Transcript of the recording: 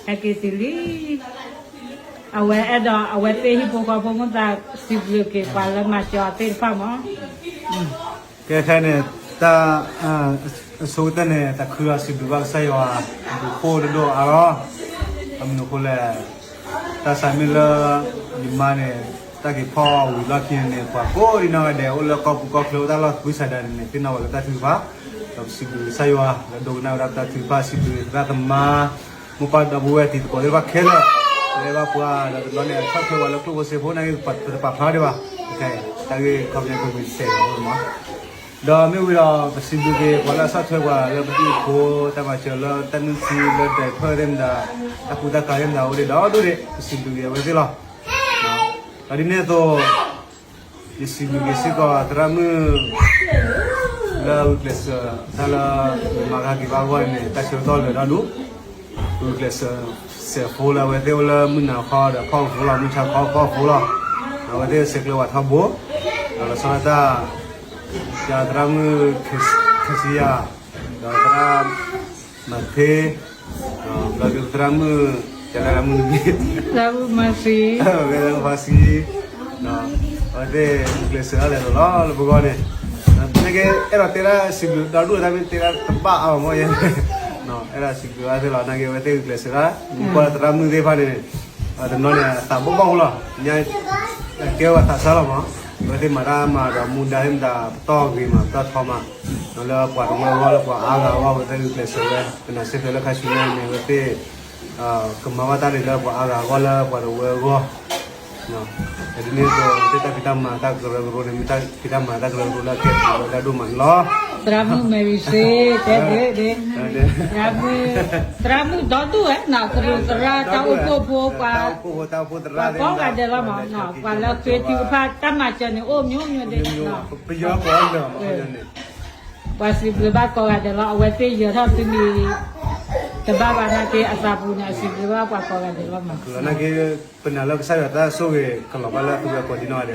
ဟဲက့ၤတုၤလံ, အဝဲအဲၣ်ဒိး အဝဲသ့ၣ်ဟံၣ်ဖိဃီဖိမုၢ်သး စံးဘျုးက့ၤပှၤလၢမၤစၢၤအီၤသ့ၣ်တဖၣ်မး. ကဲခဲန့ၣ်, တၢ် အဆိကတၢၢ်န့ၣ် တၢ်ခုဒီးစံးဘျုးဘၣ်ကစၢ်ယွၤ အဘျုးအဖှိၣ်တဒိၣ်အါလီၤ. ဘၣ်မနုၤအဃိလဲၣ်, တၢ်ဆါမ့ၢ်လၢ ယမါန့ၣ် တၢ်က့ၤဖီၣ်အီၤဝံၤလီၢ်ခံန့ၣ် ပှၤကိးဒံနီၢ်ဂၤဒဲး အိၣ်လၢကီၢ်ပူၤကီၢ်ချၢ အိၣ်တၢ်လီၢ်သကုၤဆးဒးန့ၣ် သ့ၣ်နီၣ်ဝဲလၢတၢ်ထုကဖၣ်, ဒီးပစံးဘျုးကစၢ်ယွၤ လၢဒိကနၣ်ဝဲဒၣ်ပတၢ်ထုကဖၣ်, စံးဘျုးသရၣ်သမါ မိၢ်ပၢ်ဒီပုၢ်ဝဲၢ်တံၤသကိးသ့ၣ်တဖၣ်ခဲလၢာ်, လၢဘၣ်ပှၤဒီးတဘျီန့ၣ် ဆီၣ်ထွဲပှၤလၢကျိၣ်ဖိစ့ဖိ နာ်က့ ပတပာ်ဖျါဒံးဘၣ်, တၢ်ဂ့ၢ်ခီပညီပမ့ၢ်စဲးလီၤမး. ဒီးမ့ၢ်ဝံၤဒီး ပစံးဘျုးက့ၤပှၤလၢအဆီၣ်ထွဲပှၤလၢပဒူၣ်ဖိ တၢ်မၤစၢၤလၢတၢ်နုၢ်ထံလၢဒဲးဖၢၣ်သ့ၣ်မတၤ, တၢ်ကူတၢ်ကၤသ့ၣ်မတၤ အိၣ်ဒံးဒီဒူၣ်ဒံး ပစံးဘျုးက့ၤအဝဲသ့ၣ်လီၤ. ဒီးဒ်န့ၣ်အသိး ယစံးဘျုးက့ၤစ့ၢ်ကီးသရၣ်မုၣ် လၢဂုာ်ကျဲးစၢးတၢ်လၢ မၤကဟဲက့ၤဘၣ်အဂီၢ်န့ၣ် တၢ်ဆၢကတီၢ်လၢာ်ဒီဒူၣ်, ဂုာ်ကျဲးစၢးစဲးဖိလၢအဝဲသ့ၣ်အိၣ်လၢမုၢ်နၤခီဒီးဖီၣ်ဖိလီၤ, မုၢ်ဆါခီဖီၣ်ဖိလီၤ, အဝဲသ့ၣ်ဆဲးကျၢဝဲထီဘိ, ဒီးလီၤဆီဒၣ်တၢ် ယသရၣ်မုၣ် ခစံယၤ, ဒီးသရၣ်မၤသ့, ဒီးသရၣ်မုၣ်, ယသရၣ်မုၣ်နမံၤ, သရၣ်မုၣ်မၤသံ, သရၣ်မုၣ်ဖါဆံ, အဝဲသ့ၣ်ဂုာ်ကျဲးစၢးဒၣ်လဲာ်လီၤလၢပဂီၢ်န့ၣ်, နာ်က့ အဲၣ်ဒိးတဲဒၣ်စံးဘျုးဒီဒူၣ်တၢ်မ့ၢ်တဲဒၣ်တဘၣ်အါဘၣ်မးယဲ, အဲၣ်ဒိးစံးဘျုးဘၣ်သ့ၣ်လီၤ, နာ်က့အဝဲသ့ၣ်ဂုာ်ကျဲးစၢးဒၣ်, မ့ၢ်ကွၢ်သရၣ်မုၣ်သ့ၣ်တဖၣ်န့ၣ် တနီၤန့ၣ် အသးဘီၣ်ဘီၣ်ဖိလီၤ, ညါ ကဲဝဲသးစၢ်လီၤမး, အဝဲသ့ၣ်မၤတၢ်မၤဒီးမူဒါသ့ၣ်မတၤ ပတီၢ်ဂ့ၤမး ပတီၢ်ထီမး, လၢပှၤတဝၢအဂီၢ် လၢပှၤအါဂၤအဂီၢ် အဝဲသ့ၣ်ဂုာ်ကျဲးစၢးဝဲ, ပနာ်စ့ၢ်ကီးလၢခါဆူညါန့ၣ် အဝဲသ့ၣ် ကမၤဘၣ်တၢ်န့ၣ်လၢပှၤအါဂၤအဂီၢ် လၢပှၤတဝၢအဂီၢ်, ဒ်န့ၣ်အသိး သ့ၣ်တၢ်ဖံးတၢ်မၤတၢ်ကရၢကရိန့ၣ် မ့ၢ်တၢ်ဖံးတၢ်မၤတၢ်ကရၢကရိလၢအကဲပှၤဝဲဒၣ်ဒိၣ်မးန့ၣ်လီၤ. သရၣ်မုၣ်မဲရံၤစ့ တဲဒ်, သရၣ်မုၣ်ဒီဒူၣ်ဝဲ, သရူးသရၣ် တၢ်အိၣ်ဖှိၣ်ဖိ ပှၤကိးဂၤဒဲးလီၤမး, ပှၤလၢဃ့ထုကဖၣ်တၢ်မၤစၢၤန့ၣ် အိၣ်မျိုးမျိုးဒဲး, ပယီၤကိးဂၤဒဲးလီၤ, ပှၤစံးဘျုးဘၣ်ကိးဂၤဒဲးလီၤ, အဝဲသ့ၣ်ယၢၤထီၣ်သုမံၤ တဘၣ်ဘၣ်နာ်က့ အသးပူၤန့ၣ် အစံးဘျုးဘၣ်ပှၤကိးဂၤဒဲးလီၤမး, နာ်က့ ပနာ်လၢကစၢ်ယွၤတၢ်ဆိၣ်ဂ့ၤကလီၤဘၣ်လၢသုဝဲကိးဒံနီၢ်ဂၤဒဲး